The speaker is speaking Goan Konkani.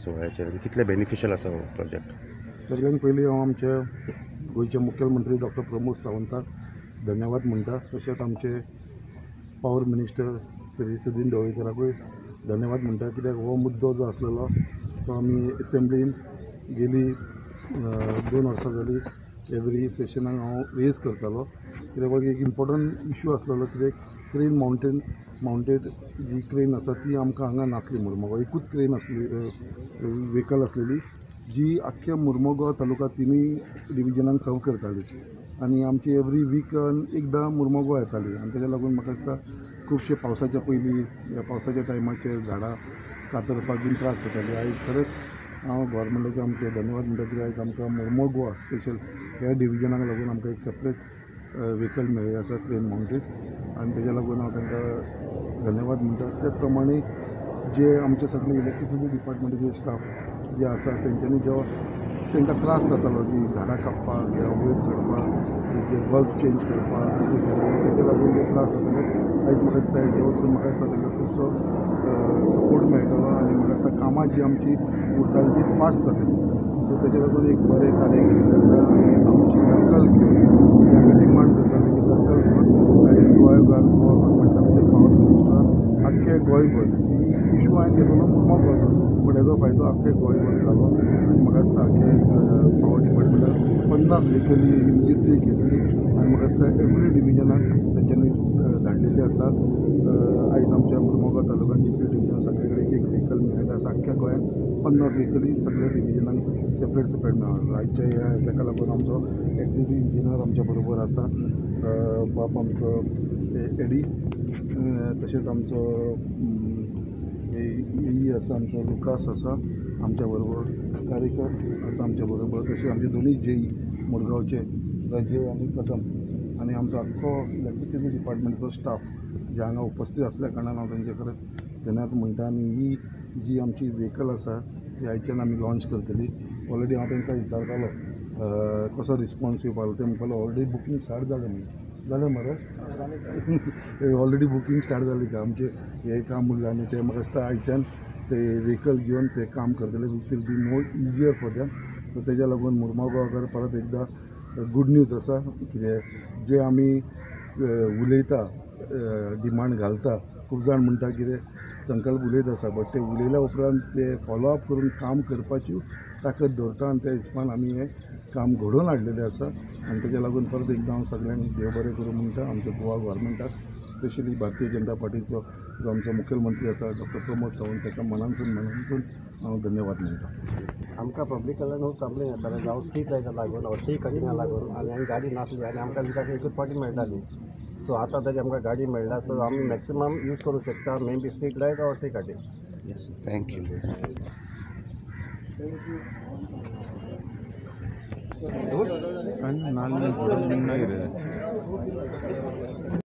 सुवाळ्याचेर कितले बेनिफिशियल आसा हो प्रोजेक्ट? सगळ्यात पयलीं हांव आमचे गोंयचे मुखेलमंत्री डॉक्टर प्रमोद सावंताक धन्यवाद म्हणटा. तशेंच आमचे पावर मिनिस्टर श्री सुदीन ढवळीकराकूय धन्यवाद म्हणटा, कित्याक हो मुद्दो जो आसलेलो तो आमी एसेंब्लीन गेली 2 वर्सां जाली एवरी सेशनाक हांव रेज करतालो. कित्याक एक इम्पोर्टंट इशू आसलेलो, कित्याक क्रेन मावंटेड जी क्रेन आसा ती आमकां हांगा नासली. मुरमुगांव एकूच क्रेन आसली, व्हेकल आसलेली जी आख्ख्या मुरमुगांव तालुका तिनूय डिविजनाक सर्व करताली आनी आमची एवरी वीक एकदां मुरमुगांव येताली. आनी तेका लागून म्हाका दिसता खुबशे पावसाच्या पयलीं या पावसाच्या टायमाचेर झाडां कातरपाक बीन त्रास जाताले. आयज खरेंच हांव गव्हर्मेंटाचे आमचे धन्यवाद म्हणटा, कित्याक आयज आमकां मुरमुगांव स्पेशल ह्या डिविजनाक लागून आमकां एक सेपरेट व्हेकल मेळ्ळें आसा क्रेन मावंटेड, आनी तेज्या लागून हांव तांकां धन्यवाद म्हणटा. त्याच प्रमाणे जे आमचे सगळे इलेक्ट्रिसिटी डिपार्टमेंटाचे स्टाफ जे आसा तेंच्यांनी जेवा तांकां त्रास जातालो की झाडां कापपाक या वयर चडपाक, जे बल्ब चेंज करपाक, तेका लागून जे त्रास जाताले आयज म्हाका दिसता हेजे वचून म्हाका दिसता तांकां खुबसो सपोर्ट मेळटलो आनी म्हाका दिसता कामां जी आमची उरताली ती फास्ट जातली. सो तेजे लागून एक बरें कार्य केल्लें आसा आनी आमची दखल घेवन जी आमी डिमांड करताले की दखल घेवन आयज गोंय गोवा गव्हर्मेंट आमचे पावर मिनिस्टरान आख्खे गोंयभर ही इशू हांवें घेतलो मुरमुगांवचो, पूण हेजो फायदो आख्खे गोंयभर जालो आनी म्हाका दिसता आख्खे पावर डिपार्टमेंटान 50 व्हेकली इमिजिएटली घेतली आनी म्हाका दिसता एवरी डिविजनाक तेंच्यांनी धाडलेली आसा. आयज आमच्या मुरमुगांव तालुक्यान जितली डिविजन सगळे कडेन एक व्हेकल मेळ्ळें आसा. आख्ख्या गोंयांत 50 व्हेकली सगळ्या डिविजनांक सेपरेट सेपरेट मेळ्ळो. आयच्या ह्या ताका लागून आमचो एक्झिक्युटीव इंजिनियर आमच्या बरोबर आसा, बाप आमचो एडी, तशेंच आमचो ई आसा, आमचो लुकास आसा आमच्या बरोबर, कारेकर आसा आमच्या बरोबर, तशेंच आमचे दोनूय जेई मुरगांवचे रजे आनी कदम आनी आमचो आख्खो इलेक्ट्रिसिटी डिपार्टमेंटचो स्टाफ जे हांगा उपस्थित आसल्या कारणान हांव तेंचे कडेन धन्यवाद म्हणटा. आनी ही जी आमची व्हेकल आसा ती आयच्यान आमी लॉन्च करतली. ऑलरेडी हांव तांकां विचारतालो कसो रिस्पोन्स येवपाक, ते म्हणपाक ऑलरेडी बुकींग स्टार्ट जालें म्हणून. जालें मरे, ऑलरेडी बुकींग स्टार्ट जालें का आमचें हें काम उरलें आनी तें म्हाका दिसता आयच्यान ते व्हेकल घेवन ते काम करतले, which will be more easier for them. So तेज्या लागून मुरमुगांवकार परत एकदां गूड न्यूज आसा, कितें जे आमी उलयता, डिमांड घालता, खूब जाण म्हणटा कितें संकल्प उलयत आसा, बट ते उलयल्या उपरांत ते फॉलो अप करून काम करपाची ताकद दवरता आनी त्या हिसपान आमी हें काम घडोवन हाडलेलें आसा. आनी तेज्या लागून परत एकदां हांव सगळ्यांक देव बरें करूं म्हणटा. आमच्या गोवा गव्हर्मेंटाक स्पेशली भारतीय जनता पार्टीचो जो आमचो मुखेलमंत्री आसा डॉक्टर प्रमोद सावंत ताका मनानसून हांव धन्यवाद म्हणटा. आमकां पब्लिका लागून खूब प्रॉब्लेम येताले, जावं स्ट्रीट लायटा लागून वा ट्री कटिंगा लागून, आनी आनी गाडी नासली आनी आमकां विकाक एकूच फावटी मेळटाली. सो आतां तरी आमकां गाडी मेळ्ळा, सो आमी मॅक्सिमम यूज करूंक शकता, may be street light or tree cutting. Yes, thank you. Thank you.